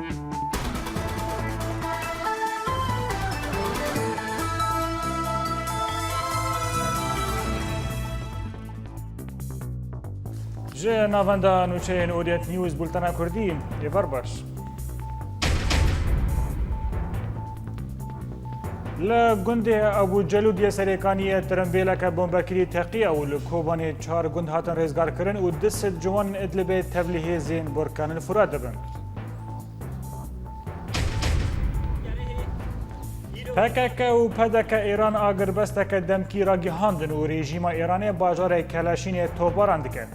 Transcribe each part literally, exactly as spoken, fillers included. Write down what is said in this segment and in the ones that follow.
Ji navenda nûçeyên Orient News, bultena Kurdî, êvar baş. Li gundê Ebû Celûdiyê Serêkaniyê tirimbêleke bombekirî teqiya û li Kobanê çar gund hatin rêzgarkirin û du sed ciwanên Idlibê tevlî hêzên Burkan el Furat dibin. P K K û P D K Îran agirbesteke demkî ragihandin û rejîma Îranê bajarê Kelaşînê topbaran dike.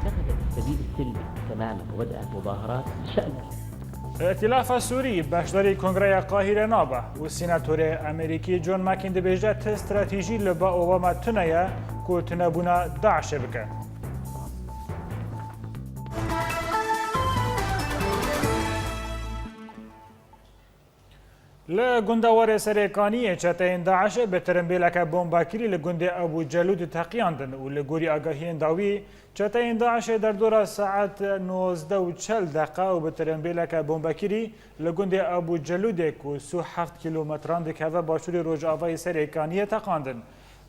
اتخذت السبيل السلمي تماما وبدأت مظاهرات بشأن Îtilafa Sûrî beşdarî Kongreya Qahîre nabe û Senatorê Amerîkî John McCain dibêje ti stratejî li ba Obama tune ye ku tunebûna DAIŞê bike. Li gunda Warê Serêkaniyê çeteyên DAIŞê bi tirimbêleke bombakirî li gundê Ebû Celûd teqiyandin û li gorî agahiyên dawî, çeteyên DAIŞê derdora saet nozdeh û çel deqa û bi tirimbêleke bombakirî li gundê Ebû Celûdê ku sî û heft kîlometran dikeve başûrê rojavayê Serêkaniyê teqandin.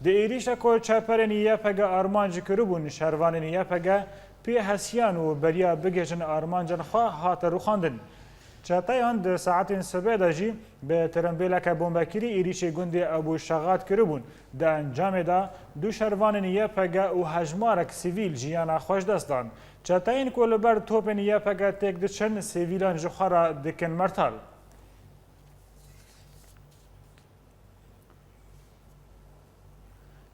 Di êrîşa ku çeperên Y P G armanc kiribûn, şervanên Y P G pê hesiyan û beriya bigihîjin armancên xwe hate rûxandin. Çeteyan di saetên sibê de jî bi tirimbêleke bombekirî êrîşê gundê Ebû Şexat kiribûn. Di encamê de du şervanên Y P G û hejmarek sivîl jiyana xwe ji dest dan. Çeteyên ku li ber topên Y P G têk diçin, sivîlan ji xwe re dikin mertal.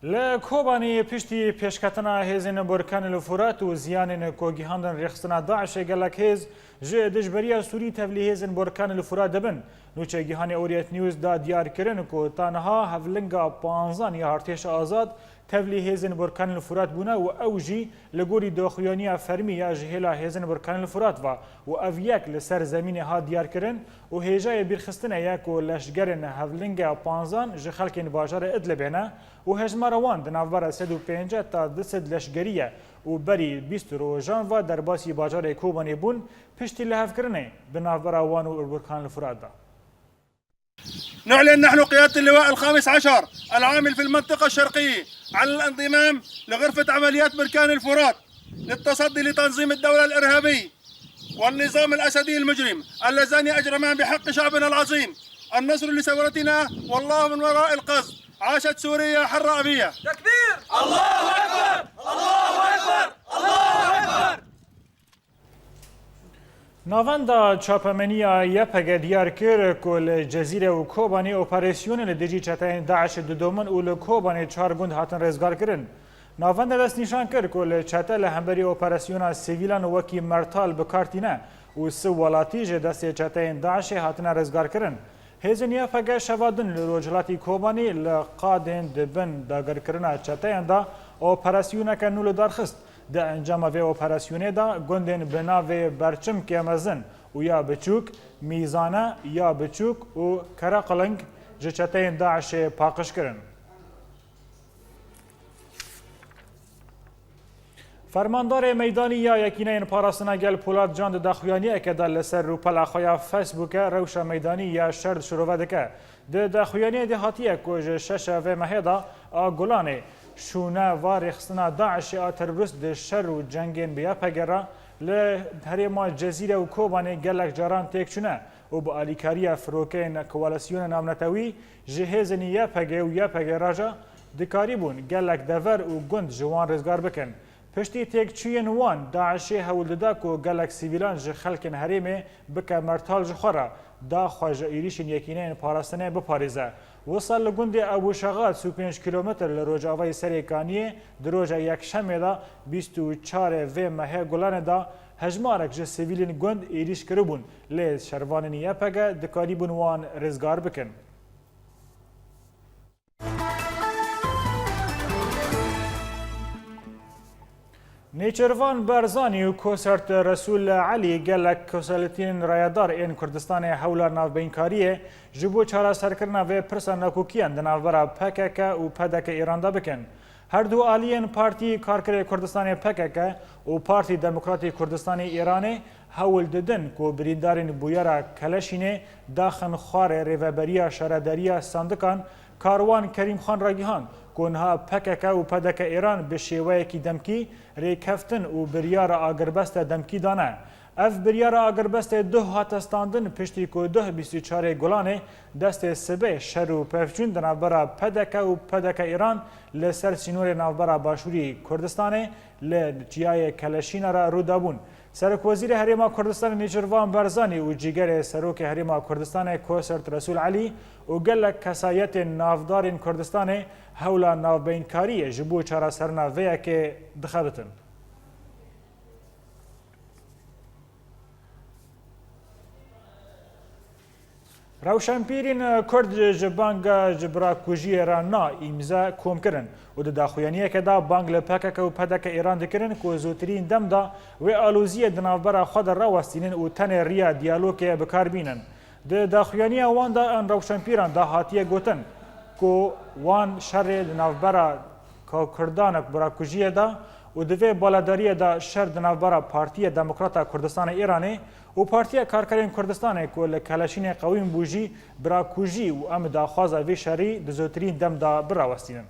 Li Kobanê piştî pêşketina hêzên Burkan el Furat û ziyanên ku gihandin rêxistina DAIŞê, gelek hêz ji dijberiya Sûrî tevlî hêzên Burkan el Furat dibin. Nûçegihanê Orient News da diyar kirin ku ta niha hevlinga panzan ya Artêşa Azad tevlî hêzên Burkan el Furat bûne û ew jî li gorî daxuyaniya fermî ya ji hêla hêzên Burkan el Furat ve û ev yek li ser zemînê hat diyar kirin û hêjayê bîrxistinê ye ku leşgerên hevlinge panzan ji xelkên bajarê Idlibê ne û hejmara wan di navbera sed û pêncî ta du sed leşgerî ye û berî bîst rojan ve derbasî bajarê Kobanê bûn piştî lihevkirinê di navbera wan û Burkan el Furat de. نعلن نحن قيادة اللواء الخامس عشر العامل في المنطقة الشرقية على الانضمام لغرفة عمليات بركان الفرات للتصدي لتنظيم الدولة الإرهابي والنظام الأسدي المجرم اللذان يجرمان بحق شعبنا العظيم النصر لثورتنا والله من وراء القصد. عاشت سوريا حرة أبية. تكبير! الله أكبر! الله أكبر! الله أكبر! Navenda çapemeniya Y P G diyar kir ku li Cezîre û Kobanê operasyonê li dijî çeteyên DAIŞê didomin û li Kobanê çar gund hatin rêzgarkirin. Navenda destnîşan kir ku li çete li hemberî operasyona sivîlan wekî mertal bi kar tîne û sih welatî ji destê çeteyên DAIŞê hatine rêzgarkirin. Hêzên Y P G şeva din li rojhilatî Kobanî li qadên di bin dagirkirina çeteyan de operasyoneke nû li dar xist. Di encama vê operasyonê de gundên bi navê Berçimkê Mezin û ya Biçûk, Mîzane ya Biçûk û Kereqiling ji çeteyên DAIŞê paqij kirin. Fermandarê meydanî ya Yekîneyên Parastina Gel Polat Can di daxuyaniyeke de li ser rûpela xwe ya Facebookê rewşa meydanî ya şer di şirove dike. Di daxuyaniyê de hatiye ku ji şeşa vê mehê de a Gulanê şûne va rêxistina DAIŞê a terorîst di şer û cengên bi Y P G re li herêma Cezîre û Kobanê gelek caran têk çûne û bi alîkariya firokeyên Koalîsyona Navnetewî ji hêzên Y P G û Y P G re jî dikarîbûn gelek dever û gund ji wan rêzgar bikin. Piştî têkçûyên wan, DAIŞê hewl dida ku gelek sivîlan ji xelkên herêmê bike mertal ji xwe re, da xwe ji êrîşên Yekîneyên Parastinê biparêze. Wisa li gundê Ebû Şexat, sî û pênc kîlometr li rojavayê Serê Kaniyê, di roja Yekşemê de bîst û çarê vê mehê Gulanê de hejmarek ji sivîlên gund êrîş kiribûn, lê şervanên Y P G dikarîbûn wan rêzgar bikin. Nêçîrvan Barzanî û Kosert Resûl Elî gelek koseletiyên rayedar ên Kurdistanê hewla navbeynkariyê ji bo çareserkirina vê pirsa nakokiyan di navbera P K K û P D K Îran de bikin. Her du aliyên Partî Karkerê Kurdistanê P K K û Partî Demokratî Kurdistanê Îranê hewl didin ku birîndarên bûyera Keleşînê daxin xwarê rêveberiya şaredariya sandikan. Karwan Kerîmxan ragihand ku niha P K K û P D K Îran bi şêweyekî demkî rêkeftin û biryara agirbeste demkî dane. Ev biryara agirbestê duh hate standin, piştî ku duh bîst û çarê Gulanê destê sibê şer û pevçûn di navbera P D K û P D K Îran li ser sînorê navbera Başûrî Kurdistanê li çiyayê Keleşîna re rû dabûn. Serokwezîrê Herêma Kurdistanê Nêçîrvan Barzanî û cîgerê Serokê Herêma Kurdistanê Kosert Resûl Elî û gelek kesayetên navdarên Kurdistanê hewla navbeynkariyê ji bo çareserina vê yekê dixebitin. Rewşenpîrên Kurd ji banga ji birakujiyê re na îmze kom kirin û di daxuyaniyeke de bang li P K K û P D K Îran dikirin ku zûtirîn dem de wê aloziyê di navbera xwe de rawestînin û tenê riya diyalogê bi kar bînin. Di daxuyaniya wan de an rewşenpîran de hatiye gotin ku wan şerê di navbera Ka Kurdan e ku birakujiyê de û di vê baladariyê de şer di navbera Partiya Demokrata Kurdistanê Îranê û Partiya Karkerên Kurdistanê ku li Keleşînê qewîm bû jî birakujî û em daxwaza vê şerî di zûtirîn dem de birawestînin.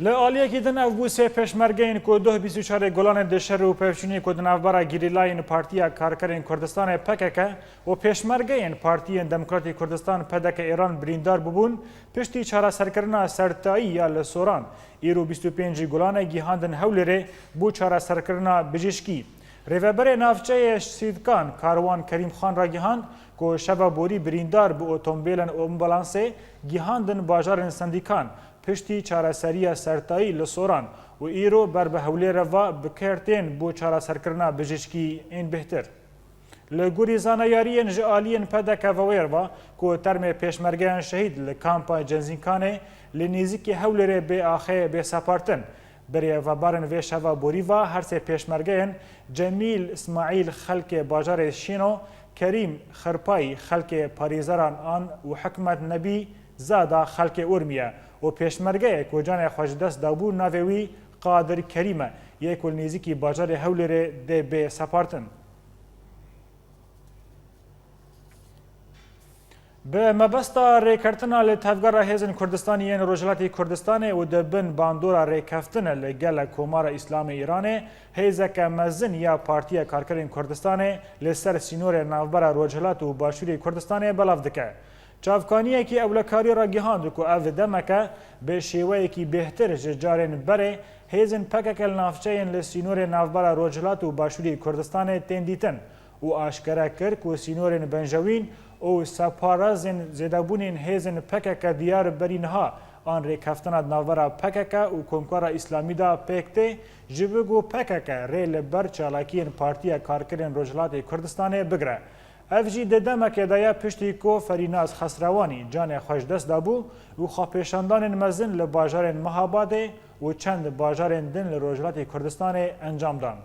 Li aliyekî din ev bû sê pêşmergeyên ku duh bîst û çarê Gulanê di şer û pevçûnê ku di navbera gerîlayên Partiya Karkerên Kurdistanê P K K û pêşmergeyên Partiyên Demokratîk Kurdistan P D K Îran birîndar bûbûn, piştî çareserkirina sertayî ya li Soran, îro bîst û pêncî Gulanê gihandin Hewlêrê bo çareserkirina bijîşkî. Rêveberê navçeyê Sîdkan Karwan Kerîmxan ragihand ku şeva borî birîndar bi otomobîlên ambulansê gihandin bajarên Sendîkan, piştî çareseriya sertayî li Soran û îro ber bi Hewlêrê ve bi kar tên bo çareserkirina bijîşkî ên bêhtir. Li gorî zanayariyên ji aliyên P D K ve wêr ve ku termê pêşmergeyan şehîd li kampa Cenzînkanê li nêzîkî Hewlêrê bê axê bê separtin. Berê vebarên vê şeva borî ve her sê pêşmergeyên Cemîl Îsmaîl xelkê bajarê Şîno, Kerîm Xirpayî xelkê Parêzeran an û Hikmet Nebî Zada xelkê Urmiye û pêşmergeyê ku canê xwe ji dest dabû navê wî Qadir Kerîm e, yê ku li nêzîkî bajarê Hewlêrê dê bê separtin. Bi mebesta rêkeftina li Tevgera Hêzên Kurdistanî yên Rojhilatî Kurdistanê û di bin bandora rêkeftinê li gel Komara Îslamê Îranê, hêzeke mezin ya Partiya Karkerên Kurdistanê li ser sînorê navbera Rojhilat û Başûrê Kurdistanê belav dike. Çavkaniyekî ewlekarî ragihand ku ev demeke bi şêweyekî bêhtir ji carên berê hêzên P K K li navçeyên li sînorê navbera Rojhilat û Başûrê Kurdistanê tên dîtin û aşkere kir ku sînorên benjewîn û separazên zêdebûnên hêzên P K K diyar berî niha an rêkeftina di navbera P K K û Komkara Îslamî de pêk tê, ji bo ku P K K rê li ber çalakiyên Partiya Karkerên Rojhilatê Kurdistanê bigire. Ev jî di demekê de ye piştî ku Ferînaz Xesrewanî canê xwe ji dest dabû û xwepêşandanên mezin li bajarên Mehabadê û çend bajarên din li Rojhilatê Kurdistanê encam dan.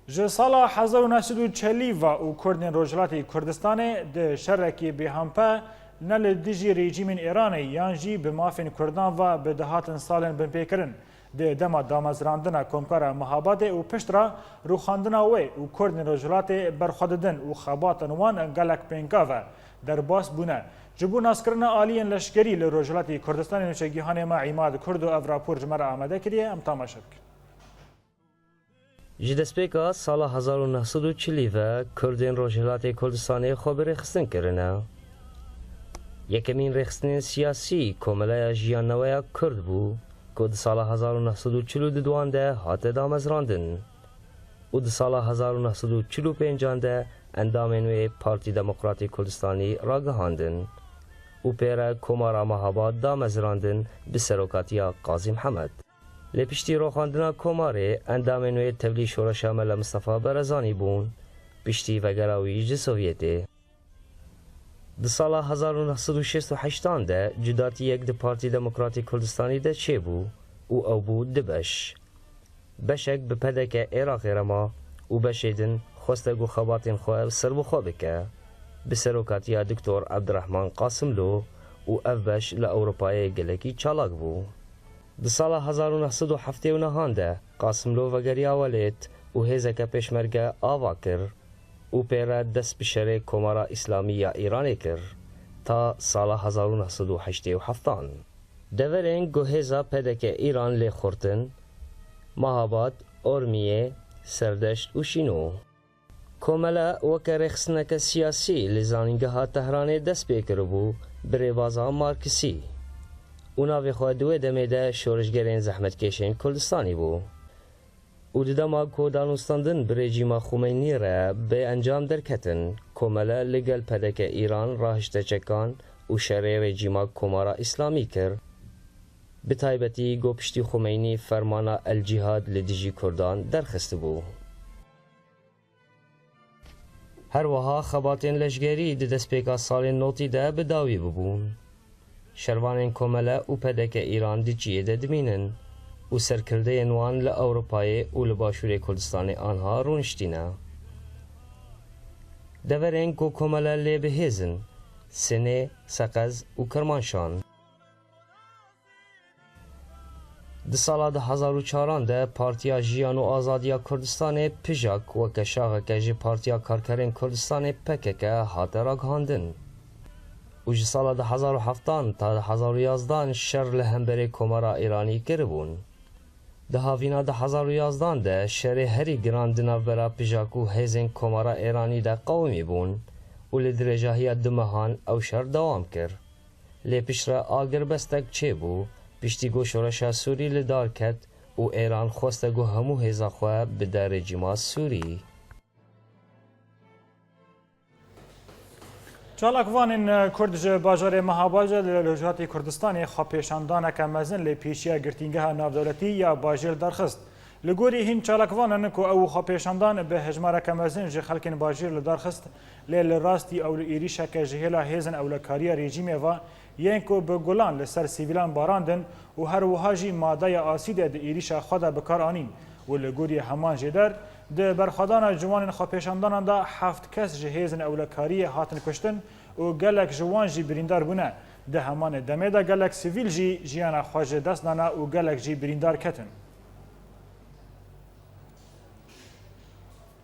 Ji sala hezar û neh sed û çelî ve û Kurdên Rojhilatê Kurdistanê di şerekî bêhempe ne li dijî rejîmên Îranê yan jî bi mafên Kurdan ve bi dehatin salên binpêkirin. Di dema damezrandina Komkara Mehabadê û piştre rûxandina wê û Kurdên Rojhilatê berxwe didin û xebatên wan gelek pênkav e, derbas bûne. Ji bo naskirina aliyên leşkerî li Rojhilatê Kurdistanê nûçegihanê me Îmad Kurdo ev rapor ji me re amade kiriye, em temaşe bikin. Ji destpêka sala hezar û neh sed û çilî ve Kurdên Rojhilatê Kurdistanê xwe bi rêxistin kirine. Yekemîn rêxistinên siyasî Komeleya Jiyanneweya Kurd bû ku di sala hezar û neh sed û çil û duan de hate damezrandin û di sala hezar û neh sed û çil û pêncan de endamên wê Partî Demokratî Kurdistanî ragihandin û pê re Komara Mehabad damezrandin bi serokatiya Qazî Mihemed. Lê piştî rûxandina Komarê, endamên wê tevlî Şoreşa Mele Mistefa Berezanî bûn, piştî vegera wî ji Sovyetê. Di sala hezar û neh sed û şêst û heştan de cudatiyek di Partî Demokratî Kurdistanî de çêbû û ew bû du beş. Beşek bi P D K Iraqê re ma û beşê din xweste ku xebatên xwe serbixwe bike. Bi serokatiya Doktor Ebdirehman Qasimlo û ev beş li Ewropayê gelekî çalak bû. Di sala hezar û neh sed û heftê û nehan de Qasimlo vegeriya welêt û hêzeke pêşmerge ava kir û pê re dest bi şerê Komara Îslamî ya Îranê kir ta sala hezar û neh sed û heştê û heftan. Deverên ku hêza P D K Îran lê xurtin, Mahabad, Ormiyê, Serdeşt û Şîno. Komele weke rêxistineke siyasî li Zanîngeha Tehranê dest pê kiribû bi rêbaza Marksî û navê xwe di wê demê de şorişgerên zehmetkêşên Kurdistanî bû û di dema ku danûstandin bi rejîma Xumeynî re bê encam derketin, Komele li gel P D K Îran rahişte çekan û şerê rejîma Komara Îslamî kir. Bi taybetî ku piştî Xumeynî fermana El Cîhad li dijî Kurdan derxistibû. Her wiha xebatên leşgerî di destpêka salên notî de bi dawî bibûn. Şervanên Komele û P D K Îran di çiyê de dimînin û serkirdeyên wan li Ewropayê û li Başûrê Kurdistanê anha rûniştîne. Deverên ku Komele lê bi hêz in, Sinê, Seqez û Kirmanşan. Di sala du hezar û çaran de Partiya Jiyan û Azadiya Kurdistanê, PJAK, weke şaxeke ji Partiya Karkerên Kurdistanê, P K K, hate ragihandin û ji sala du hezar û heftan ta du hezar û yazdan şer li hemberê Komara Îranî kiribûn. Di havîna du hezar û yazdan de şerê herî giran di navbera PJAK û hêzên Komara Îranî de qewimî bûn û li dirêjahiya du mehan ew şer dewam kir. Lê piştre agirbestek çêbû, piştî ku şoreşa Sûrî li dar ket û Êran xweste ku hemû hêza xwe bide rejîma Sûrî. Çalakvanên Kurd ji bajarê Mehabadê li Rojhilatê Kurdistanê xwepêşandaneke mezin li pêşiya girtîngeha navdewletî ya bajêr derxist. Li gorî hîn çalakvanan ku ew xwepêşandan bi hejmareke mezin ji xelkên bajêr li dar xist, lê li rastî ew li êrîşeke ji hêla hêzên ewlekariya rejîmê ve yên ku bi gulan li ser sivîlan barandin û her wiha jî madeya asîdê di êrîşa xwe de bi kar anîn û li gorî heman jêder, di berxwedana ciwanên xwepêşandanan de heft kes ji hêzên ewlekariyê hatin kuştin û gelek ji wan jî birîndar bûne. Di hemanê demê de gelek sivîl jî jiyana xwe ji dest dane û gelek jî birîndar ketin.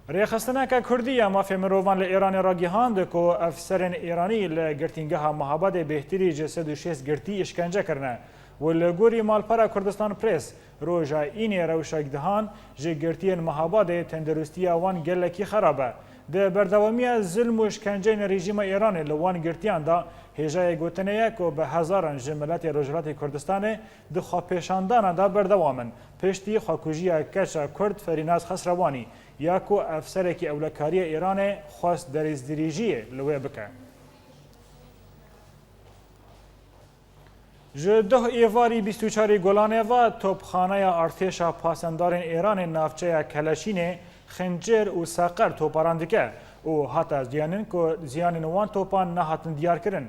Rêxistineke Kurdî ya mafê mirovan li Îranê ragihand ku efserên Îranî li girtîngeha Mehabadê bêhtirî ji sed û şêst girtî îşkence kirine û li gorî Malpera Kurdistan Press, roja Înê rewşek dihan ji girtiyên Mehabadê tenduristiya wan gelekî xerab e. Di berdewamiya zilm û îşkenceyên rejîma Îranê li wan girtiyan de hêjayê gotinê ye ku bi hezaran ji miletê Rojhilatê Kurdistanê di xwepêşandanan de berdewam in, piştî xwekujiya keça Kurd Ferînaz Xesrewanî ya ku efserekî ewlekariyê Îranê xwest derêzdirîjiyê li wê bike. Ji doh êvarî bîst û çarê Gulanê ve topxaneya artêşa pasendarên Îranê navçeya Keleşînê xincêr û seqer toparan dike û hate ziyanin ku ziyanên wan topan nehatin diyarkirin.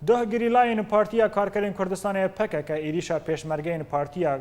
Doh gerîlayên Partiya Karkerên Kurdistanê P K K êrîşa pêşmergeyên Partiya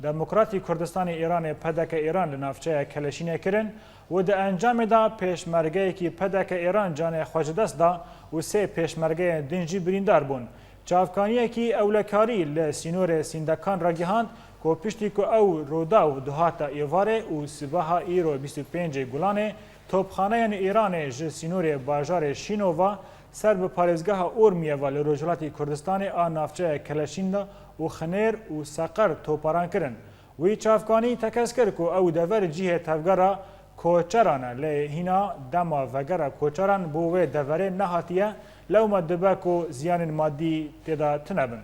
Demokratî Kurdistanê Îranê P D K Îran li navçeya Keleşînê kirin û di encamê de pêşmergeyekî P D K Îran canê xwe ji dest da û sê pêşmergeyên din jî birîndar bûn. Çavkaniyekî ewlekarî li sînorê Sîndekan ragihand ku piştî ku ew rûdaw dihate êvarê û sibeha îro bîst û pêncê Gulanê topxaneyên Îranê ji sînorê bajarê Şînova ser bi parêzgeha Ormiyê ve li Rojhilatê Kurdistanê a navçeya Keleşîn de û xinêr û seqer toparan kirin. Wî çavkanî tekez kir ku ew dever cihê tevgera koçeran e, lê hîna dema vegera koçeran bo wê deverê nehatiye, lewma dibe ku ziyanên madî tê de tune bin.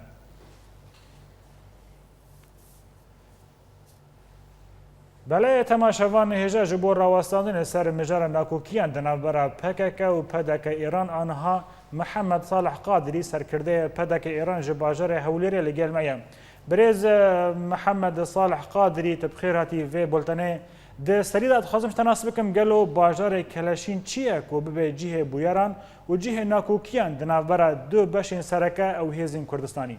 Belê temaşevan, hêja ji bo rawestandinê ser mijara nakokiyan di navbera P K K û P D K Îran a niha Mihemed Salih Qadirî, serkirdeyê P D K Îran ji bajarê Hewlêrê li gel me ye. Birêz, e, Mihemed Salih Qadirî, tu bi xêr hatî vê bultenê. Di serî de dixwazim ji te nas bikim, gelo bajarê Keleşîn çi ye ku bibe cihê bûyeran û cihê nakokiyan di navbera du beşên sereke ew hêzên Kurdistanî?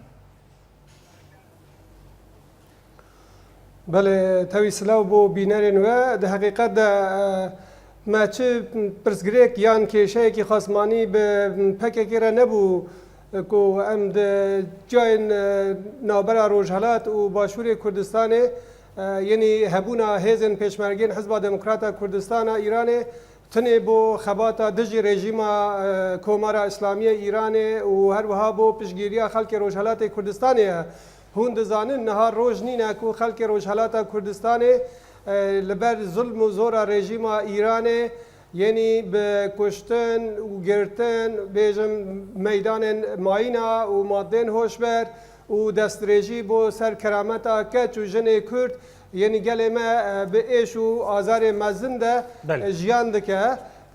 Belê, tevî silav bo bînerên we. Di heqîqet de, e, Me çi pirsgirêk yan kêşeyekî xasmanî bi P K K re nebû ku em di ciyayên, e, navbera Rojhelat û Başûrê Kurdistanê, e, yenî hebûna hêzên pêşmergên Hizba Demokrata Kurdistana Îranê tinê bo xebata dijî rejîma, e, Komara Îslamî ya Îranê û her wiha bo piştgiriya xelkê Rojhelatê Kurdistanê ye. Hûn dizanin niha roj nîne ku xelkê Rojhelata Kurdistanê, e, li ber zulm û zora rejîma Îranê yenî bi kuştin û girtin, bêjim meydanên mayîna û madeyên hoşber û destdirêjî bo ser kerameta keç û jinê Kurd, yenî gelê me, e, bi êş û azarê mezin de, Belê. e, jiyan dike.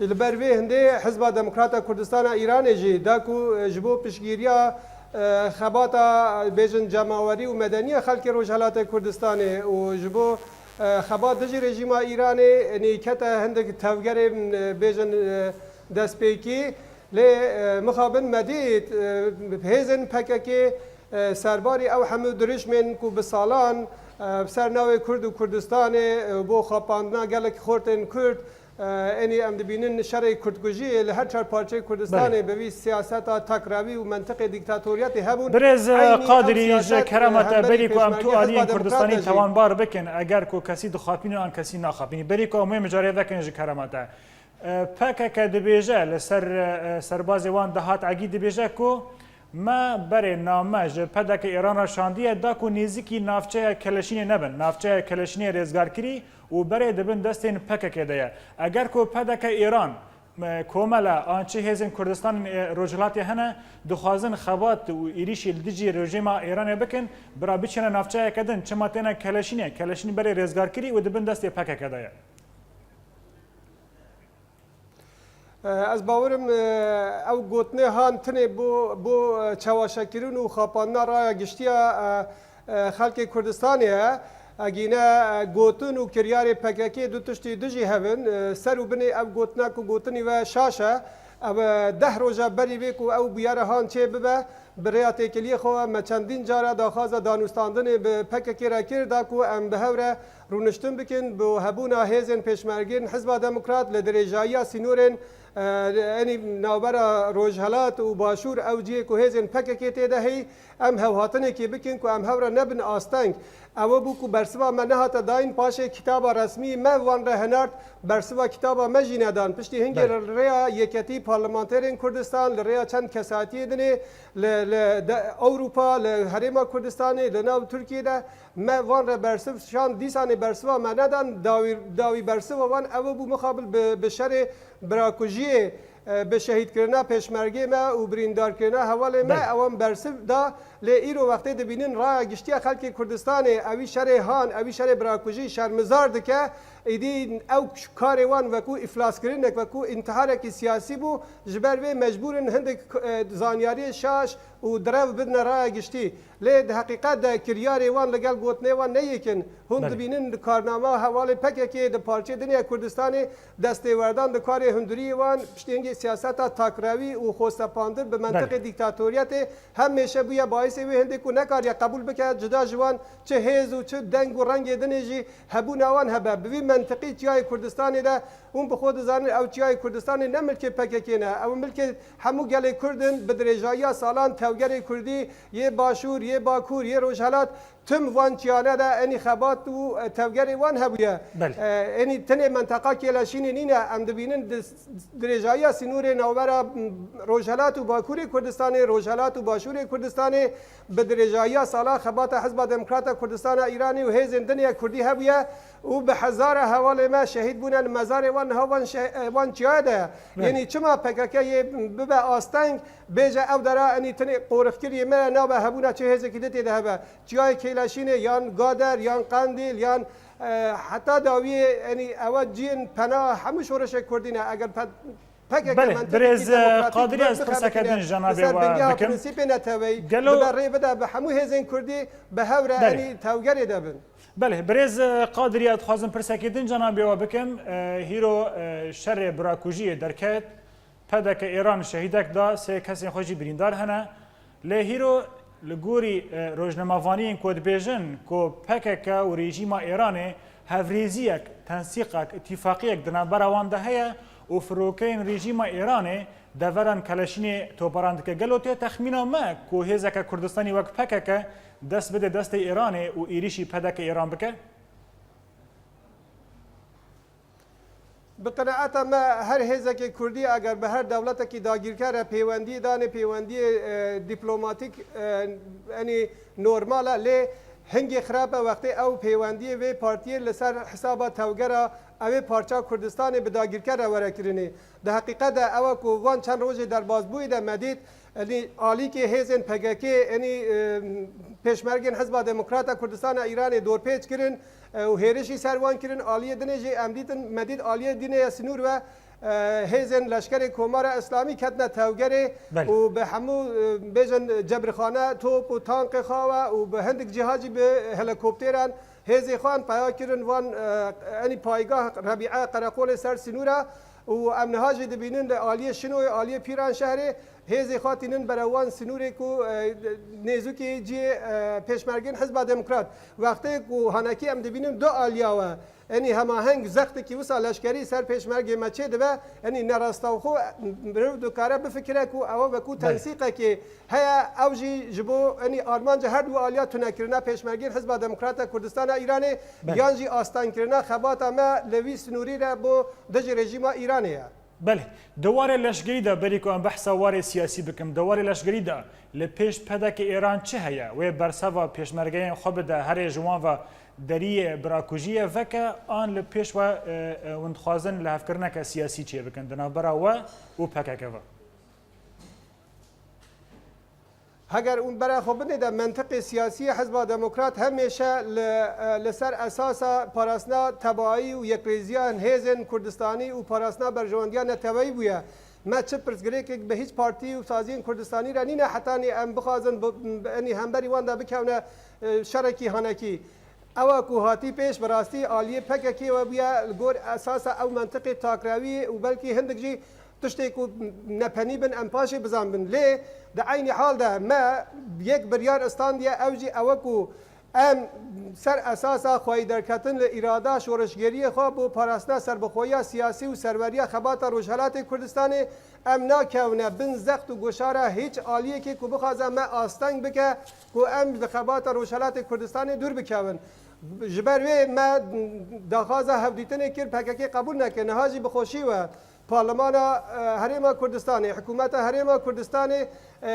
Li ber vê hindê Hizba Demokrata Kurdistana Îranê jî da ku, e, ji bo piştgiriya, e, xebata, bêjin, cemawerî û medeniya xelkê Rojhelatê Kurdistanê û ji bo, e, xebat dijî rejîma Îranê, nîkete hindik tevgerên, e, bêjin, e, destpêkî. Lê, e, mixabin me dît, e, hêzên P K K, e, serbarî ew hemû dirişmên ku bi salan, e, bi ser navê Kurd û Kurdistanê, e, bo xapandina gelek xortên Kurd, e, enî em dibînin şerê kurdkujiyê li her çar parçeyê Kurdistanê Belê. bi vî siyaseta takrewî û mentiqê dîktatoriyetê hebûn. Birêz, e, Eynî ew Qadirî, ji siyaset, e, kerema te, hemberî berî ku em tu pêşmergê aliyên Hizba Kurdistanî Demokrat de jî. tewanbar bikin, eger ku kesî dixapînin an kesî naxapînî, berî ku em wê mijarê vekin ji kerema te. E, P K K dibêje, li ser, e, serbazê wan Dahat Egî dibêje ku me berê name ji P D K Îran re şandiye, da ku nêzîkî navçeya Keleşînê nebin. Navçeya Keleşînê rêzgar kirî û berê di bin destên P K K de ye. Eger ku P D K Îran, e, komele an çi hêzên Kurdistanên, e, Rojhilatê hene, dixwazin xebat û êrîşî li dijî rejîma Îranê bikin, bira biçîne navçeyeke din, çima têne Keleşînê? Keleşîn berê rêzgar kirî û di bin destê P K K de ye. Ez bawerim, e, ew gotinê han tinê bo, bo, e, çewaşekirin û xapandina raya giştiya, e, e, xelkê Kurdistanê ye. Egîne, e, gotin û kiryarê P K K du tiştî du jî hev in. E, ser û binê ev gotina ku gotinî we şaş e. Ev, e, deh roja berî vê ku ew bûyere han çê bibe, bi rêya têkiliyê xwe me çendîn cara daxwaza danûstandinê bi P K K re kir, da ku em bi hev re rûniştin bikin, bi hebûna hêzên pêşmergên Hizba Demokrat li dirêjayiya sînorên, e, enî navbera Rojhelat û Başûr, ew cihê ku hêzên P K K tê de heyî, em hevhatinekê bikin ku em hev re nebin asteng. Ew bû ku bersiva me nehate dayîn, paşê kitaba resmî me wan re hinart, bersiva kitaba me jî nedan. Piştî hingê Belê. li rêya yeketî parlamenterên Kurdistan, li rêya çend kesatiyê dinê, li, li de, Ewropa, li Herêma Kurdistanê, li nav Tirkiyê de me van re bersiv şand, dîsanê bersiva me nedan, dawî, dawî bersiva wan ew bû mixabil bi, bi şerê birakujiyê, e, bi şehîdkirina pêşmergê me û birîndarkirina hevalê me, Belê. ewan bersiv da, lê îro wextê dibînin raya giştiya xelkê Kurdistanê, ewî şerê han, ewî şerê birakujî şermizar dike, îdî ew karê wan wekû îflaskirinek, wekû întiharekî siyasî bû, ji ber vê mecbûr in hindik, e, zanyariyê şaş û direv bidine raya giştî. Lê di heqîqet de kiryarê wan li gel gotinê wan ne yek in. Hûn Belê. dibînin di karnama hevalê P K K di parçeyê din ya Kurdistanê destêwerdan di karê hundiriyê wan piştî hingê siyaseta takrewî û xwesepandin bi Belê. mentiqê dîktatoriyetê hemêşe bûye baisê wê hindê ku nekariye qebûl bike cuda ji wan çi hêz û çi deng û rengê dinê jî hebûna wan hebe. Bi vî mentiqî çiyayê Kurdistanê de hûn bi xwe dizanin ew çiyayê Kurdistanê ne milkê P K K ne. Ew milkê hemû gelê Kurd in, bi dirêjayiya salan tevgerê Kurdî yê Başûr, yê Bakur, yê Rojhelat, tim van çiyane de enî xebat û, e, tevgerê wan hebûye. Belê. E, enî tenê menteqa Kêleşînê nîne, em dibînin di, dirêjayiya sînorê navbera, m, Rojhelat û Bakurê Kurdistanê, Rojhelat û Başûrê Kurdistanê, bi dirêjayiya sala xebata Hizba Demokrata Kurdistana Îranê û hêzên din ya Kurdî hebûye û bi hezara hevalê me şehîd bûne li mezarê wan niha van şe-, e, van çiyayê de ye. Belê. Yenî çima P K K yê bibe asteng, bêje ew dera enî tinê qorixkiriyê me nabe hebûna çi hêzekî di tê de hebe. Çiyayê Kêleşînê yan Gader yan Qendîl yan, e, heta dawiyê enî ewe ciyên pena hemû şoreşê Kurdî ne. Eger pe-, P K K Belê, mentekekî birêz, e, demokratîk Qadirî, ez pirseke din ji cenabê we bikim. Gelo bi rê bide bi hemû hêzên Kurdî bi hev re Belê. enî tevgerê de bin. Belê, birêz, e, Qadirî, ez dixwazim pirsekê din cenabê we bikim. E, hîro, e, şerê birakujiyê derket, P D K Îran şehîdek da, sê kesên xwe jî birîndar hene. Lê hîro Li gorî, e, rojnamevaniyên ku dibêjin ku P K K û rejîma Îranê hevrêziyek, tensîqek, îtîfaqiyek di navbera wan de heye û firokeyên rejîma Îranê deveran Keleşînê toparan dike. Gelo tê texmîna me ku hêzeke Kurdistanî wek P K K dest bide destê Îranê û êrîşî P D K Îran bike? Bi qenaeta me, her hêzekê Kurdî eger bi her dewletekî dagîrker re pêwendiyê danê, pêwendiyê, e, dîplomatîk, e, enî normal e, lê hingê xirab e wextê ew pêwendiyê vê partiyê li ser hesaba tewgera ew ê parça Kurdistanê bi dagîrker re were kirinê. Di heqîqet de ew e ku van çend rojê derbazbûyî de me dît, Enî alîkê hêzên P K K, enî, e, pêşmergên Hizba Demokrat a Kurdistana Îranê dorpêç kirin, e, û hêrişî ser wan kirin. Aliyê dinê jî em dîtin, me dît aliyê dînê ye sinûr ve, e, hêzên leşkerê Komara Îslamî ketine tewgerê Belê. û bi hemû, e, bêjin cebrixane, top û tankê xwe ve û bi hindik cîha jî bi helikoptêran hêzê xwe an peya kirin van, e, enî paygah Rebîe Qereqolê ser sinûra û em niha jî dibînin li aliyê Şinoyê, aliyê Pîranşehrê hêzê xwe tînin berew wan sinûrê ku, e, nêzûkî cihê, e, pêşmergên Hizba Demokrat. Wextê ku hanekî em dibînin du aliya we, enî hemaheng zextekî wisa leşkerî ser pêşmergê me çê dibe, enî nerastewxo mirov dikare bifikire ku ew wekû Belê. tensîqekê heye, ew jî ji bo, enî armanca her du aliya tunekirina pêşmergên Hizba Demokrat a Kurdistana Îranê Belê. yan jî astengkirina xebata me li vî sinûrî re bo dijî rejîma Îranê ye. Belê, di warê leşgerî de, berî ku em behsa warê siyasî bikim, di warê leşgerî de li pêş P D K Îran çi heye? Wê berseva pêşmergeyên xwe bide, herê ji wan ve deriyê birakujiyê veke, an li pêş we, e, e, hûn dixwazin lihevkirineke siyasî çêbikin di navbera we û P K K ve? Heger hûn bera xwe bidê de mentiqê siyasî yê Hizba Demokrat hemêşe li, e, li ser esasa parastina tebaayî û yekrêziya hêzên Kurdistanî û parastina berjewendiya neteweyî bûye. Me çi pirsgirêkek bi hîç partî û saziyên Kurdistanî re nîne hetanî em bixwazin bi, bi, enî hemberî wan de bikewne, e, şerekî hanekî. Ewa ku hatî pêş bi rastî aliyê P K K ve bûye li gor esasa ew mentiqê takrewî û belkî hindik jî tiştê ku nepenî bin em paşê bizanbin. Lê di eynî hal de me yek biryar istandiye, ew jî ew e ku em ser esasa xweyî derketin li îrada şoreşgeriyê xwe bo parastina serbixweyiya siyasî û serweriya xebata Rojhelatê Kurdistanê em nakewne bin zext û goşara hîç aliyekê ku bixwaze me asteng bike ku em li xebata Rojhelatê Kurdistanê dûr bikevin. Ji ber wê me daxwaza hevdîtinê kir, P K K qebûl neke. Niha jî bi xweşî we Parlemana, e, Herêma Kurdistanê, Hikûmeta Herêma Kurdistanê, e,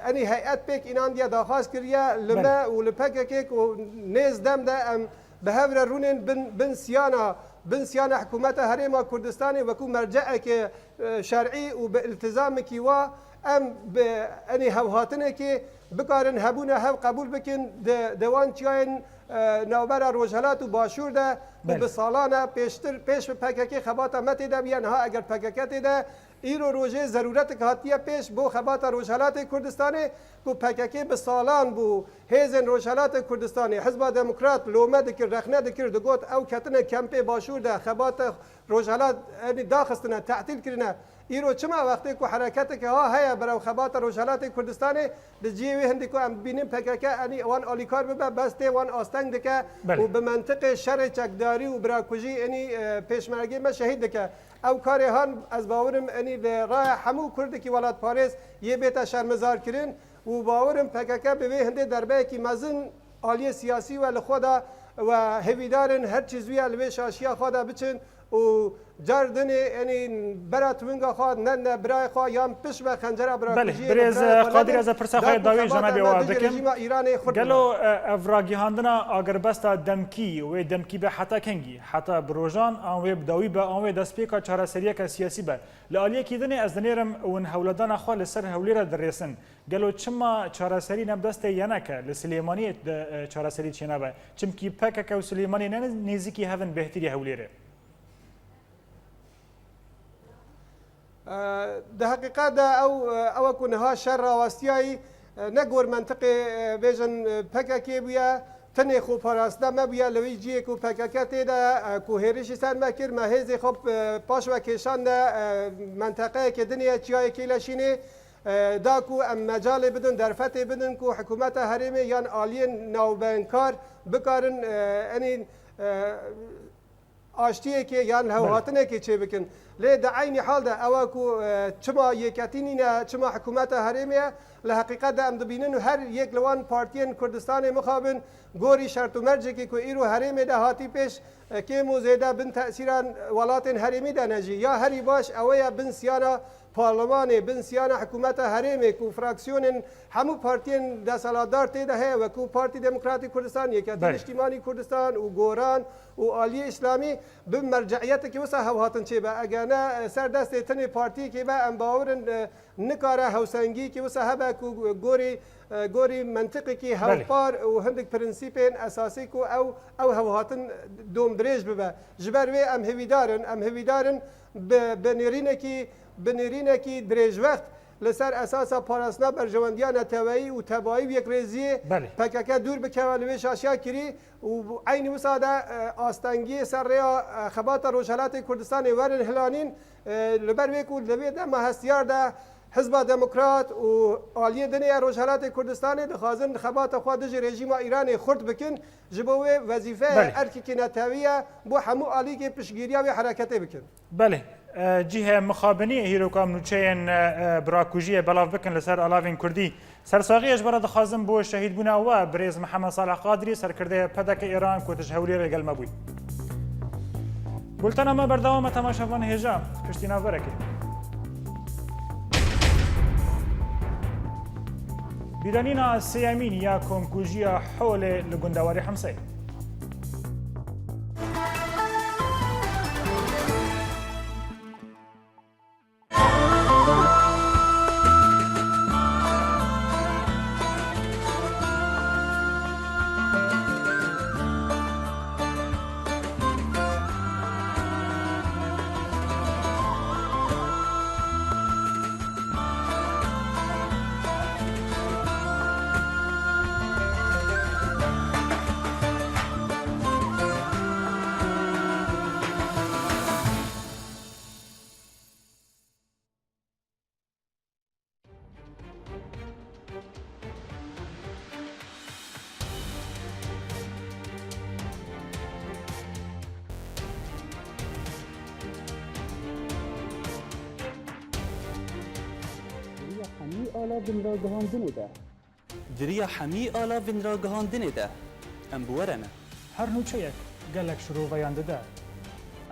enî heyet pêk înandiye daxwaz kiriye li Belê. me û li P K K ku nêz dem de em bi hev re rûnên bin, bin siyana, bin siyana Hikûmeta Herêma Kurdistanê wekû merceekê, e, şer'î û bi iltizamekî wa em bi enî hevhatinekê bikarin hebûna hev qebûl bikin di, di wan çiyayên, e, navbera Rojhelat û Başûr de ku Belê. bi salan e pêştir, pêş bi P K K xebata me tê de bûye, niha eger P K K tê de, îro rojê zerûretek hatiye pêş bo xebata Rojhelatê Kurdistanê ku P K K bi salan bû hêzên Rojhelatê Kurdistanê, Hizba Demokrat lome dikir, rexne dikir, digot ew ketine kempê Başûr de xebata Rojhelat, enî daxistine, tehtîl kirine. Îro çima wextê ku hereketeke ha heye berew xebata Rojhelatê Kurdistanê, di cihê wê hindî ku em dibînin P K K enî wan alîkar bibe, bes tê wan asteng dike Belê. û bi mentiqê şerê çekdarî û birakujî enî, e, pêşmergê me şehîd dike. Ew karê han ez bawerim enî li raya hemû Kurdekî welatparêz yê bête şermezar kirin û bawerim P K K bi vê hindê derbeyekî mezin aliyê siyasî we li xwe da we hêvîdar in her çî zû ya li vê şaşiya xwe de biçin û car dinê, enî bera tiwinga xwe ne, ne birayê xwe yan pişt ve xencera Belê, birakujiyê li birêz, birayê xwe Qadir, nedin, ez ê pirsa xwe da yê ku dawî ji xebata cenabê me we dijî bikim. rejîma Îranê xurt Gelo, bike. e, ev ragihandina agirbesta demkî, wê demkî be heta kengî? Heta bi rojan an wê bi dawî be, an wê destpêka çareseriyeke siyasî be? Li aliyekî dinê ez dinêrim hûn hewledana xwe li ser Hewlêrê dirêsin. Gelo çima çareserî ne bi destê YNK li Silêmaniyê de, e, çareserî çênabe? Çimkî P K K û Silêmaniyê ne nêzîkî hev in bêhtirî Hewlêrê? E, di heqîqet de ew, e, ew ku niha şer rawestiyayî, e, ne gor mentiqê, e, bêjin, e, P K K bûye, tenê xweparastina me bûye li wî cihê ku P K K tê de, e, ku hêrişî ser me kir, me hêzê xwe, e, paş ve kêşande, e, menteqeyeke din ye, çiyayê Kêleşînê. e, da ku em mecalê bidin, derfetê bidin ku hikûmeta herêmê yan aliyên navbenkar bikarin, e, enî, e, aştiyekê yan Belê. hewhatinekê çêbikin. Lê di eynî hal de ew e ku, e, çima yeketî nîne, çima hikûmeta herêmê ye, li heqîqet de em dibînin û her yek li wan partiyên Kurdistanê mixabin gorî şert û mercekê ku îro herêmê de hatî pêş, e, kêm û zêde bin tesîra welatên herêmî de ne jî. Ya herî baş ew e ya bin siyana parlemanê, bin siyana hikûmeta herêmê ku fraksiyonên hemû partiyên desthilatdar tê de heye, wekû Partî Demokratî Kurdistan, Yeketî Belê. Niştîmanî Kurdistan û Goran û Aliyê Îslamî bi merceiyeteke wisa hewhatin çêbe. Eger ne, e, ser destê tenê partiyekê be, em bawer in, e, nikare hewsengiyekî wisa hebe ku gorî, e, gorî mentiqekî Belê. hevpar û hindik prensîpên esasî ku ew, ew hewhatin domdirêj bibe. Ji ber wê em hêvîdar in, em hêvîdar in bi, bi nêrînekî, bi nêrînekî dirêjwext li ser esasa parastina berjewendiya neteweyî û tebayî û yekrêziyê Belê. P K K dûr bikeve li vê şaşiya kirî û eynî wisa de, e, astengiyê ser rêya, e, xebata Rojhelatê Kurdistanê werin hilanîn, e, li ber wê ku li vê dema hestiyar de Hizba Demokrat û aliyê din ya Rojhelatê Kurdistanê dixwazin xebata xwe dijî rejîma Îranê xurt bikin, ji bo wê wezîfeyê Belê. erkekî netewî ye, bo hemû alîkê piştgiriya wê hereketê bikin. Belê. E, cihê mixabinî hîroka nûçeyên, e, e, birakujiyê belav bikin li ser alavên Kurdî. Sersaxiyê ji we re dixwazim bo şehîdbûna we birêz Mihemed Salih Qadirî, serkirdeyê P D K Îran ku tu ji Hewlêrê gel me bûyî. Bultena me berdewam e, temaşevan hêja, piştî navberekê. Bîranîna sêyemîn ya komkujiya Holê li gundewarê Hemseyê. Di riya hemî ala vinragihandinê de. Di riya hemî ala vinragihandinê de em bi we re ne. Her nûçeyek gelek şiroveyan dide.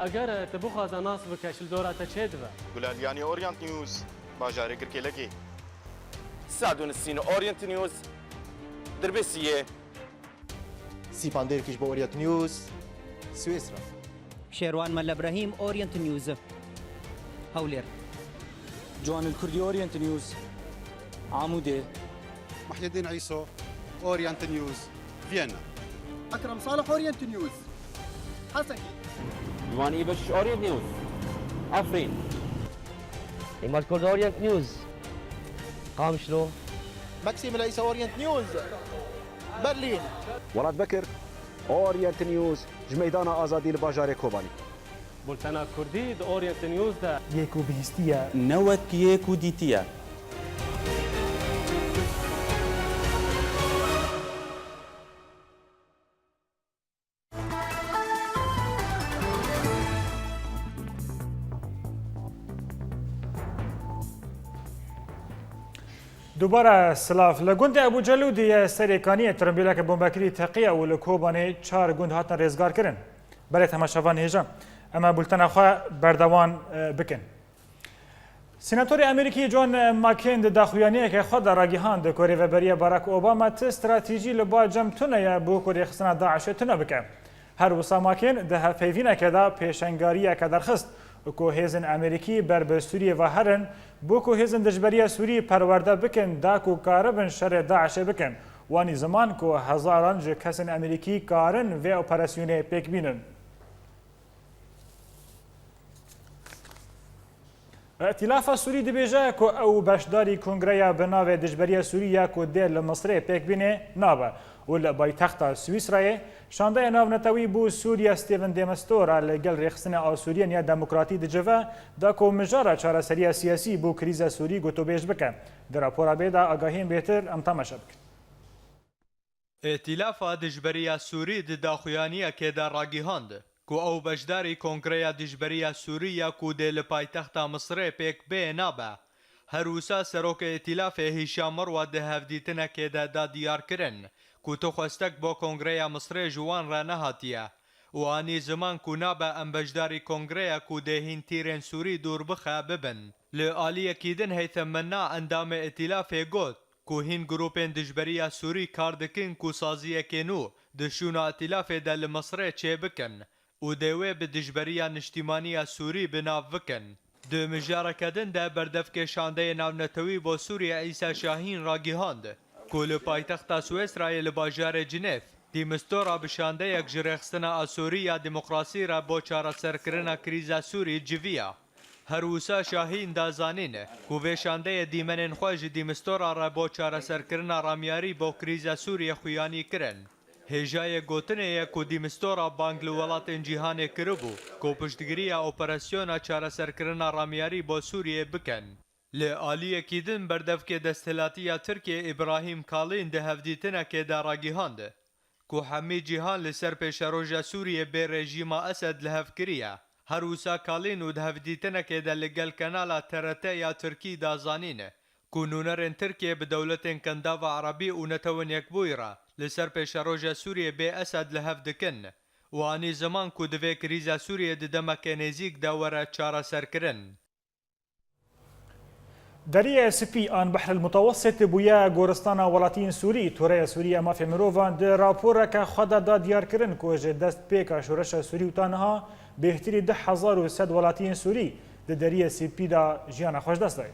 Eger tu bixwaze nas bike, ji li dora te çê dibe. Gulaliyanî Orient News, bajarê Girkêlekê. Sadûnisîn Orient News, Dirbêsiyê. Sîpan Dêrkiş bo Orient News, Swêsra. Şêrwan Mele Brahîm, Orient News, Hewlêr. Ciwanil Kurdî, Orient News, Amûdê. Muhyiddin Îso, Orient News, Viyana. Ekrem Salih, Orient News, Hesekî. Ciwanî Beşîş, Orient News, Efrîn. Îmad Kurd, Orient News, Qamişlo. Meksîm Leysa, Orient News, Berlîn. Welat Bekir, Orient News, ji Meydana Azadî li bajarê Kobanî. Bultena Kurdî di Orient News de. Yê ku bihîstiye. Ne wek yê ku dîtiye. Dubare silav. Li gundê Ebû Celûdê yê Serê Kaniyê tombîleke bombekirî teqiye û li Kobanê çar gund hatin rêzgar kirin. Belê temaşevan hêja, em ê bultena xwe berdewam, e, bikin. Senatorê Amerîkî John McCain di daxuyaniyeke xwe de ragihand ku rêveberiya Barack Obama ti stratejî li ba cem tune ye bo ku rêxistina DAIŞê tune bike. Her wisa McCain di hevpeyvîneke de pêşengariyeke derxist ku hêzên Amerîkî ber bi Sûriyê ve herin, bo ku hêzên dijberiya Sûrî perwerde bikin, da ku karibin şerê DAIŞê bikin. Wanî ziman ku hezaran ji kesên Amerîkî karin vê operasyonê pêk bînin. Îtîlafa Sûrî dibêje ku ew beşdarî kongreya bi navê Dijberiya Sûrî ya ku dê li Misirê pêk bînê nabe. û li paytexta Swîsrayê şandeya navnetewî bo Sûriye Stephen de Mistura li gel rêxistina Asûriyên ya Demokratî dicive, da ku mijara çareseriya siyasî bo krîza Sûrî gotûbêj bike. Di rapora bê de agahiyên bêtir em temaşe bikin. Îtîlafa Dijberiya Sûrî di daxuyaniyekê de ragihand ku ew beşdarî Kongreya Dijberiya Sûrî ya ku dê li paytexta Misirê pêk bê nabe. Her wisa Serokê Îtîlafê Hîşam Mirwat di hevdîtinekê de da diyar kirin ku tu xwestek bo Kongreya Misirê ji wan re nehatiye û anî ziman ku nabe em beşdarî Kongreya ku dê hîn tîrên Sûrî dûr bixe bibin. Li aliyekî din Heytem Menna endamê Îtîlafê got ku hîn grûpên dijberiya Sûrî kar dikin ku saziyekê nû di şûna Îtîlafê de li Misirê çêbikin û dê wê bi dijberiya niştîmaniya Sûrî bi nav bikin. Di mijareke din de berdevkê şandeyê navnetewî bo Sûriyê Îsa Şahîn ragihand ku li paytexta Swêsrayê li bajarê Cinêv, Dîmistora bi şandeyek ji rêxistina Asûrî ya Demokrasî re bo çareserkirina krîza Sûrî civiya. Her wisa Şahîn da zanîn ku vê şandeyê dîmenên xwe ji Dîmistora re bo çareserkirina ramyarî bo krîza Sûriyê xuyanî kirin. Hêjayê gotinê ye ku Dîmistora bang li welatên cîhanê kiribû ku piştgiriya operasyona çareserkirina ramyarî bo Sûriyê bikin. Li aliyekî din berdevkê desthilatiya Tirkiyê Îbrahîm Kalîn di hevdîtinekê de ragihand ku hemî cîhan li ser pêşeroja Sûriyê bê rejîma Esed li hev kiriye. Her wisa Kalîn û di hevdîtinekê de li gel kanala T R T ya Tirkî da zanîn ku nûnerên Tirkiyê bi dewletên Kendava Erebî û Netewên Yekbûyî re li ser pêşeroja Sûriyê bê Esed li hev dikin û anî ziman ku divê krîza Sûriyê di demekê nêzîk de were çareserkirin. Deriyê Spî an Behril Mutewessit bûye goristana welatiyên Sûrî. Toreya Sûrî ya Mafê Mirovan di raporeke xwe de da diyar kirin ku ji dest pêka şoreşa Sûrî û ta niha bêhtirî du hezar û sed welatiyên Sûrî di Deriyê Spî de jiyana xwe ji dest dayî.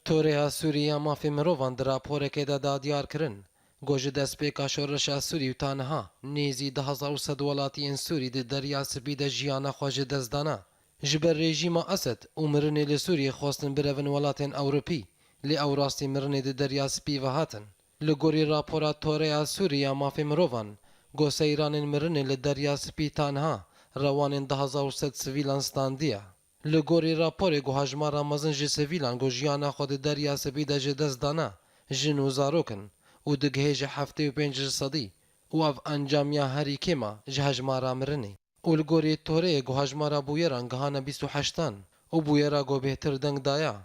Toreya Sûrî ya Mafê Mirovan di raporekê de da diyar kirin ku ji destpêka şoreşa Sûrî û ta niha nêzî du hezar û sed welatiyên Sûrî di Derya Spî de jiyana xwe ji dest dana. Ji ber rejîma Esed û mirinê li Sûriyê xwestin birevin welatên Ewropî, lê ew rastî mirinê di Derya Spî ve hatin. Li gorî rapora Toreya Sûrî ya Mafê Mirovan, ku seyranên mirinê li Derya Spî ta niha rewanên du hezar û sed sivîlan standiye. Li gorî raporê ku hejmara mezin ji sivîlan ku jiyana xwe di Derya Spî de ji dest dana, jin û zarok in û digihêje heftê û pênc ji sedî û ev encamiya herî kêm e ji hejmara mirinê. Û li gorî Toreyê ku hejmara bûyeran gihane bîst û heştan û bûyera ku bêhtir deng daya,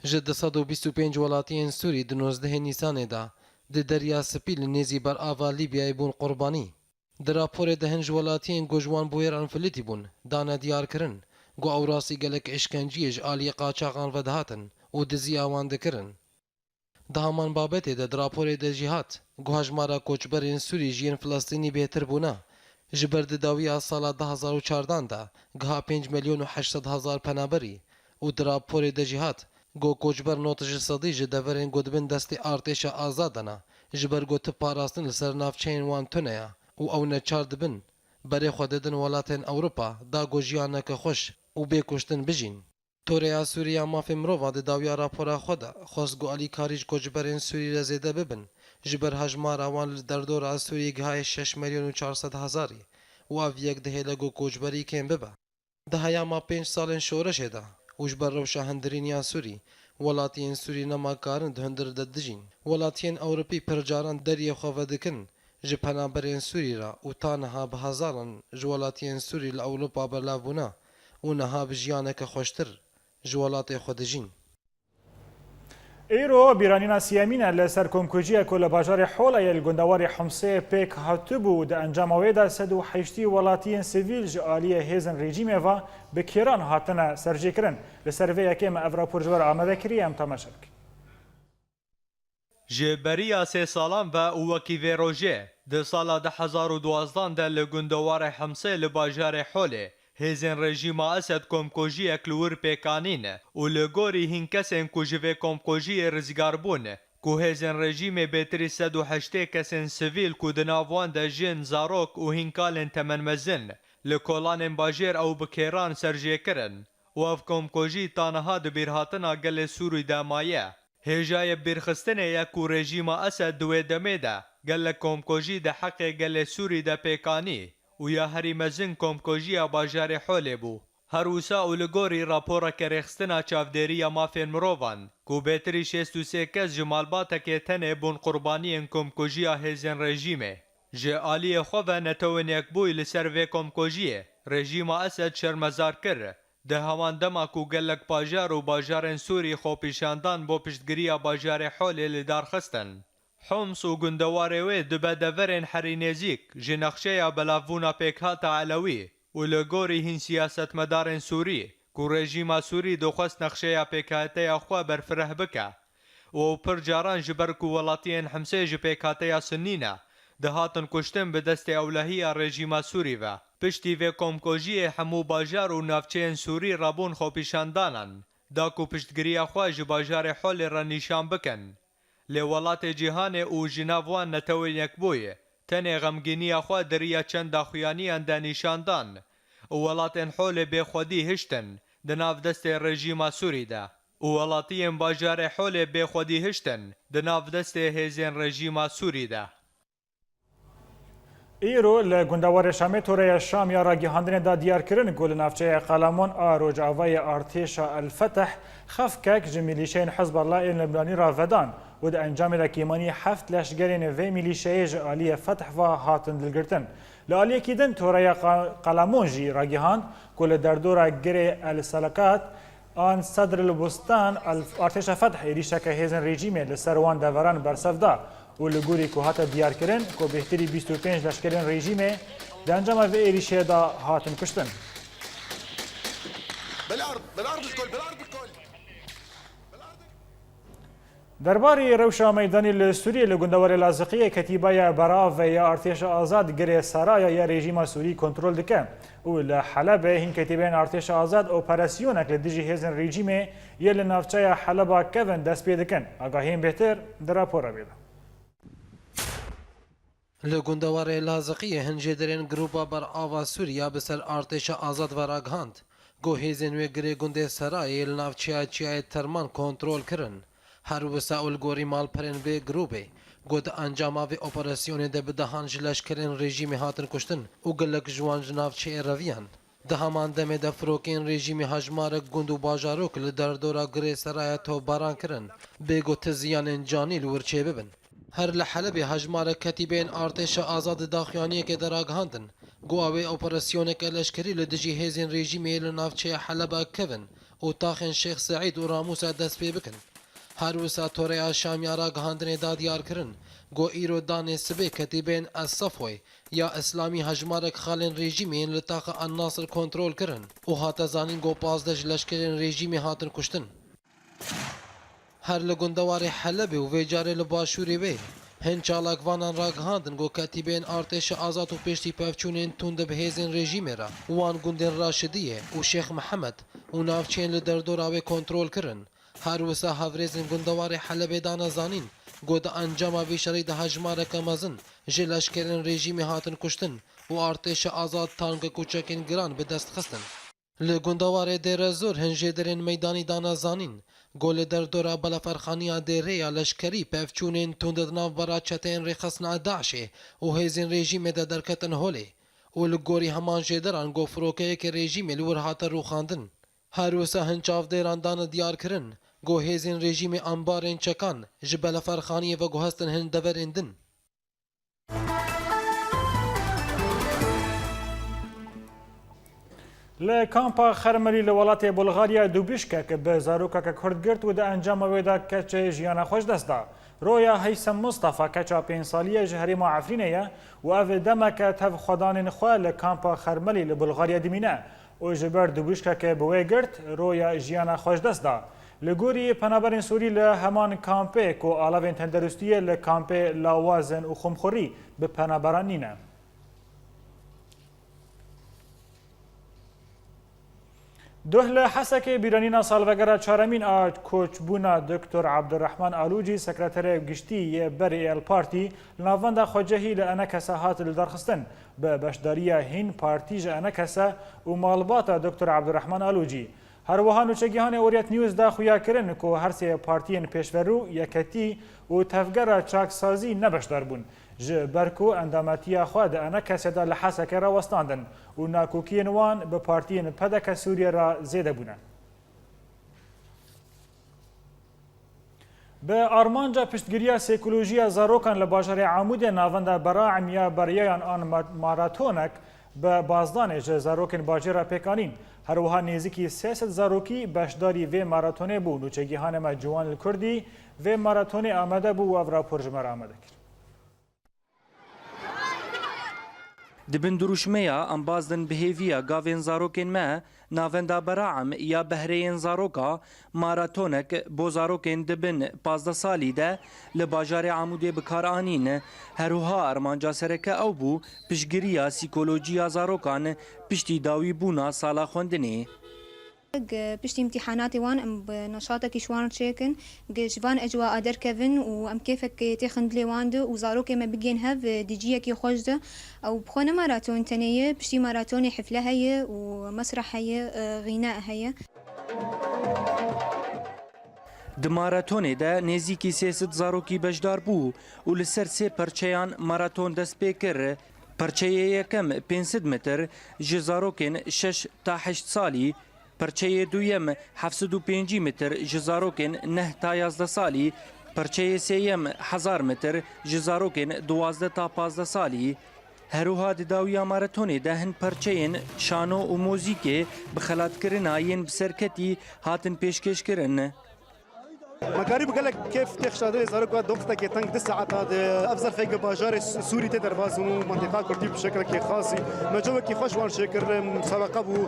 ji du sed û bîst û pênc welatiyên Sûrî di nozdehê Nîsanê de di Derya Spî li nêzî berava Lîbyayê bûn qurbanî. Di raporê de hin ji welatiyên ku ji wan bûyeran filîtî bûn, dane diyar kirin ku ew rastî gelek îşkenciyê ji aliyê qaçaxan ve dihatin û diziya wan dikirin. Di heman babetê de di raporê de jî hat ku hejmara koçberên Sûrî ji yên Filistînî bêhtir bûne, ji ber di dawiya sala du hezar û çardan de giha pênc milyon û heşt sed hezar penaberî û di raporê de jî hat ku koçber nod ji sedî ji deverên ku dibin destê artêşa azad de ne, ji ber ku ti parastin li ser navçeyên wan tune ye û ew neçar dibin berê xwe didin welatên Ewropa da ku jiyaneke xweş û bê kuştin bijîn. Toreya Sûrî ya Mafê Mirovan di dawiya rapora xwe de xwest ku alîkarî ji koçberên Sûrî re zêde bibin, ji ber hejmara wan li derdora Sûriyê gihayê şeş milyon û çar sed hezarî û ev yek dihêle ku koçberî kêm bibe. Di heyama pênc salên şoreşê de û ji ber rewşa hundirîn ya Sûrî, welatiyên Sûrî nema karin di hundir de dijîn. Welatiyên Ewropî pir caran deriyê xwe vedikin ji penaberên Sûrî re û ta niha bi hezaran ji welatiyên Sûrî li Ewropa belav bûne û niha bi jiyaneke xweştir ji welatê xwe dijîn. Îro bîranîna siyemîn e li ser komkujiyê ku li bajarê Holeyê li gundewarê Humsê pêk hatibû. Di encama wê de sed û heştî welatiyên sivîl ji aliyê hêzên rejîmê ve bi kêran hatine serjêkirin. Li ser vê yekê me ev rapor ji we re amade kiriye, em temaşe bikin. Ji beriya sê salan ve û wekî vê rojê, di sala du hezar û duwazdan de li gundewarê Himsê li bajarê Holê, hêzên rejîma Esed komkujiyek li wir pêk anîn û li gorî hîn kesên ku ji vê komkujiyê rizgar bûn, ku hêzên rejîmê bêtirî sed û heştê kesên sivîl ku di nav wan de jin, zarok û hîn kalên temenmezin li kolanên bajêr ew bi kêran serjêkirin û ev komkujî ta niha di bîrhatina gelê Sûrî de maye. Hêjayê bîrxistinê ye ku rejîma Esed di wê demê de gelek komkujî di heqê gelê Sûrî de pêk anî û ya herî mezin komkujiya bajarê Holê bû. Her wisa û li gorî raporeke Rêxistina Çavdêriya Mafên Mirovan ku bêtirî şêst û sê kes ji malbatekê tenê bûn qurbaniyên komkujiya hêzên rejîmê. Ji aliyê xwe ve Netewên Yekbûyî li ser vê komkujiyê rejîma Esed şermezar kir. Di heman dema ku gelek bajar û bajarên Sûrî xwepîşandan bo piştgiriya bajarê Holê li dar xistin. Homs û gundewarê wê dibe deverên herî nêzîk ji nexşeya belavbûna pêkhata Elewî û li gorî hîn siyasetmedarên Sûrî ku rejîma Sûrî dixwest nexşeya pêkhateya xwe berfireh bike û ew pir caran ji ber ku welatiyên Himsê ji pêkhateya Sunnî ne, dihatin kuştin bi destê ewlehiya rejîma Sûrî ve. Piştî vê komkujiyê hemû bajar û navçeyên Sûrî rabûn xwepîşandanan, da ku piştgiriya xwe ji bajarê Holê re nîşan bikin. Lê welatê cîhanê û ji nav wan Netewên Yekbûyî tenê xemgîniya xwe di riya çend daxuyaniyan de nîşan dan û welatên Holê bê xwedî hiştin di nav destê rejîma Sûrî de û welatiyên bajarê Holê bê xwedî hiştin di nav destê hêzên rejîma Sûrî de. Îro li gundewarê Şamê toreya Şam ya ragihandinê da diyar kirin ku li navçeya Qalamon a rojavayê artêşa El Feteh xefkek ji milîşeyên Hizbullah ên Libnanî re vedan û di encamê de kêmanî heft leşgerên vê milîşeyê ji aliyê Feteh ve hatin dilgirtin. Li aliyekî din toreya Qa-, Qalamon jî ragihand ku li derdora girê El Selakat an Sedr el Bustan, el-, artêşa Feth êrîşeke hêzên rejîmê li ser wan deveran bersev da û li gorî ku hate diyarkirin ku bêhtirî bîst û pênc leşkerên rejîmê di encama vê êrîşê de hatin kuştin. بالأرض، بالأرض الكل، بالأرض الكل. Derbarî rewşa meydanî li Sûriyê, li gundewarê Laziqiyê ketîbaya Berave ya Artêşa Azad Girê Seraya ya rejîma Sûrî kontrol dike û li Helebê hîn ketîbeyên Artêşa Azad operasyonek li dijî hêzên rejîmê yê li navçeya Heleba kevin dest pê dikin. Agahiyên bêhtir di rapora wê de. Li gundewarê Laziqiyê hin jêderên Grûpa Berava Sûriya bi ser Artêşa Azad ve ragihand ku hêzên wê girê gundê Serayê li navçeya Çiyayê Terman kontrol kirin. Her wisa û li gorî malperên vê grûbê, ku di encama vê operasyonê de bi dehan ji leşkerên rejîmê hatin kuştin û gelek ji wan ji navçeyê reviyan. Di heman demê de firokeyên rejîmê hejmarek gund û bajarok li derdora girê Seraya topbaran kirin, bê ku ti ziyanên canî li wir çêbibin. Her li Helebê hejmarek ketîbeyên artêşa Azad di daxuyaniyekê de ragihandin, ku ew ê operasyoneke leşkerî li dijî hêzên rejîmê yê li navçeya Heleba kevin û taxên Şêx Seîd û Ramûsa dest pê bikin. Her wisa Toreya Şam ya ragihandinê da diyar kirin, ku îro danê sibê ketîbeyên Es-Safwê ya Îslamî hejmarek xalên rejîmê yên li taxa An-Nasir kontrol kirin û hate zanîn ku pazdeh ji leşkerên rejîmê hatin kuştin. Her li gundewarê Helebê û vê carê li başûrê wê, hin çalakvanan ragihandin ku ketîbeyên artêşa Azad û piştî pevçûnên tund bi hêzên rejîmê re wan gundên Raşidiyê û Şêx Mihemed û navçeyên li derdora wê kontrol kirin. Her wisa hevrêzên gundewarê Helebê dane zanîn ku di encama vî şerî de hejmareke mezin ji leşkerên rejîmê hatin kuştin û artêşa Azad tankek û çekên giran bi dest xistin. Li gundewarê Dêrezor hin jêderên meydanî dane zanîn, ku li derdora belaferxaniya Dêrê ya leşkerî pevçûnên tund di navbera çeteyên rêxistina DAIŞê û hêzên rejîmê de derketin holê û li gorî heman jêderan ku firokeyeke rejîmê li wir hate rûxandin. Her wisa hin çavdêran dane diyar kirin, ku hêzên rejîmê ambarên çekan ji belaferxaniyê veguhestin hin deverên din. Li kampa Xermelî li welatê Bulgarya dûbişkek bi zarokeke Kurd girt û di encama wê de keçê jiyana xwe ji dest da. Roya Heysem Mustafa keça pênc salî ye ji herêma Efrînê ye û ev demeke tev xwedanên xwe li kampa Xermelî li Bulgarya dimîne û ji ber dûbişkeke bi wê girt, roya jiyana xwe ji dest da. Li gorî penaberên Sûrî li heman kampê ku alavên tenderustiyê li kampê Lawazin û Xumxurî bi penaberan nîne. Duh li Hesekê bîranîna salvegera çaremîn a koçbûna Doktor Abdurrahman Alûcî, sekreterê giştî yê berê El Partî, li navenda xwecehî li Enekese hat lidarxistin, bi beşdariya hîn partî ji Enekese û malbata Doktor Abdurrahman Alûcî. Her wiha nûçegihanê Orient News da xuya kirin ku her sê partiyên pêşverû, yeketî û tevgera çaksazî ne beşdar bûn. Ji ber ku endametiya xwe di ENKSê de li Hesekê re westandin û nakokiyên wan bi partiyên P D K Sûriye re zêde bûne. Bi armanca piştgiriya sêkolojiya zarokan li bajarê Amûdê navenda Beraim ya Beryayan an ma-, maratonek bi bazdanê ji zarokên bajêr re pêk anîn. Her wiha nêzîkî sê sed zarokî beşdarî vê maratonê bû. Nûçegihanê me Ciwan li Kurdî vê maratonê amade bû û ev rapor ji me re amade kir. Di bin dirûşmeya em bazdin bi hêviya gavên zarokên me, navenda Beraim ya behreyên zaroka, maratonek bo zarokên di bin pazdeh salî de li bajarê Amûdê bi kar anîn. Her wiha armanca sereke ew bû, piştgiriya sîkolojiya zarokan piştî dawîbûna sala xwendinê. G-, piştî îmtîhanatê wan em bi neşatekî ji wan çêkin, g-, ji van ecwaa derkevin û em kêfek têxin dilê wan de û zarokê me bigên hev, e, di ciyekî xweş de. Ew bi xwe ne maraton tenê ye, piştî maratonê hifle heye û mesreh heye, e, xîne heye. Di maratonê de nêzîkî sê sed zarokî beşdar bû û li ser sê perçeyan maraton dest pê kir. Perçeyê yekem pênc sed metr ji zarokên şeş ta heşt salî, perçeyê duyem heft sed û pêncî metr ji zarokên neh ta yazdeh salî, perçeyê sêyem hezar metr ji zarokên duwazdeh ta pazdeh salî. Her wiha di dawiya maratonê de hin perçeyên şano û mozîkê bi xelatkirina yên bi serketî hatin pêşkêşkirin. Me karîbû gelek kêf têxişa dilê zarok, doxtekê teng du saeta di ev zerfê ku bajarê Sûrî tê derbas bûn û mentiqa Kurdî bi şekilekî xasî me cewekî xweş wan çêkir, musabeqe bû,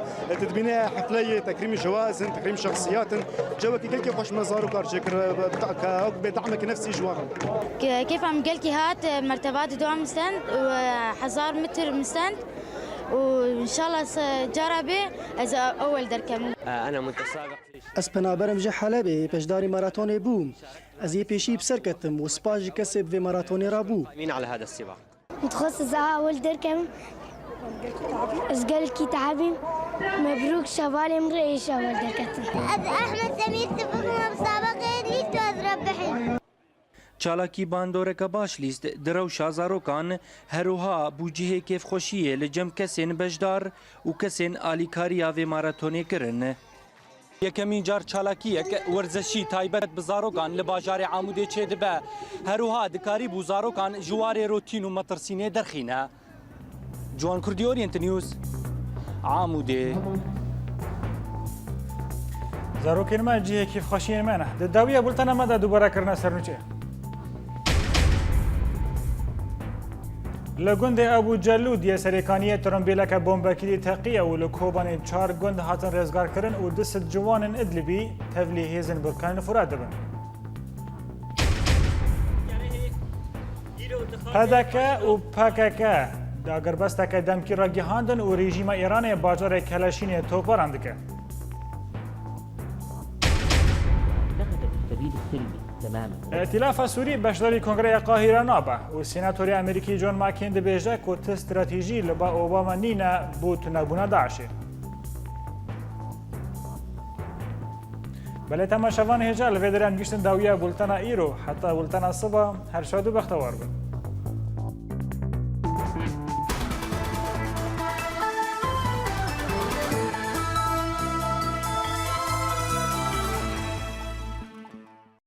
tu dibîne hefleyê tekrîmî jawaz in, tekrîm şexsiyat in, cewekî gelkî xweş me zarokar çêkir, ke wek bê damekî nefsî ji wan re. Ke-, kêfa min gelkî hat, merteba didwa min stend û hezar metr min stend û înşallah se-, cara bê ez ewel derkevim. أنا متسابق في Ez penaber im ji Helebê, beşdarî maratonê bûm. Ez yê pêşî bi ser ketim û spas ji kesê bi vê maratonê re bû. القائمين على هذا السباق. Dixwest ez ewil derkevim. Ez gelkî tehabîm. Mebrûk şevalê min re ê şeval derketin. Ez Ehmed Semîr dibim, musabeqeyê lîst ez rebihîm. Çalakî bandoreke baş lîst di rewşa zarokan, her wiha bû cihê kêfxweşiyê li cem kesên beşdar û kesên alîkariya vê maratonê kirin. Yekemîn car çalakiyek werzeşî taybet bi zarokan li bajarê Amûdê çêdibe. Her wiha dikarîbû zarokan ji warê rotîn û metirsînê derxîne. Ciwan Kurdî, Orient News, Amûdê. Zarokên me cihê kêfxweşiyên me ne. Di dawiya bultena me de dubare kirine sernûçê. Li gundê Ebû Celûd yê Serêkaniyê trombêleke bombekî dî teqiye û li Kobanê çar gund hatin rêzgarkirin û du sed ciwanên Idlibî tevlî hêzên Burkanên Furat dibin. P D K û P K K agirbesteke demkî ragihandin û rejîma Îranê bajarê Keleşînê topbaran dike. اتخذت السبيل السلمي تماما. Îtilafa Sûrî beşdarî Kongreya Qahîre nabe û Senatorê Amerîkî John McCain dibêje ku ti stratejî li ba Obama nîne bo tunebûna DAIŞê. Belê temaşevan hêja, li vê derê em gihiştin dawiya bultena îro. Heta bultena siba, her şad û bextewar bin.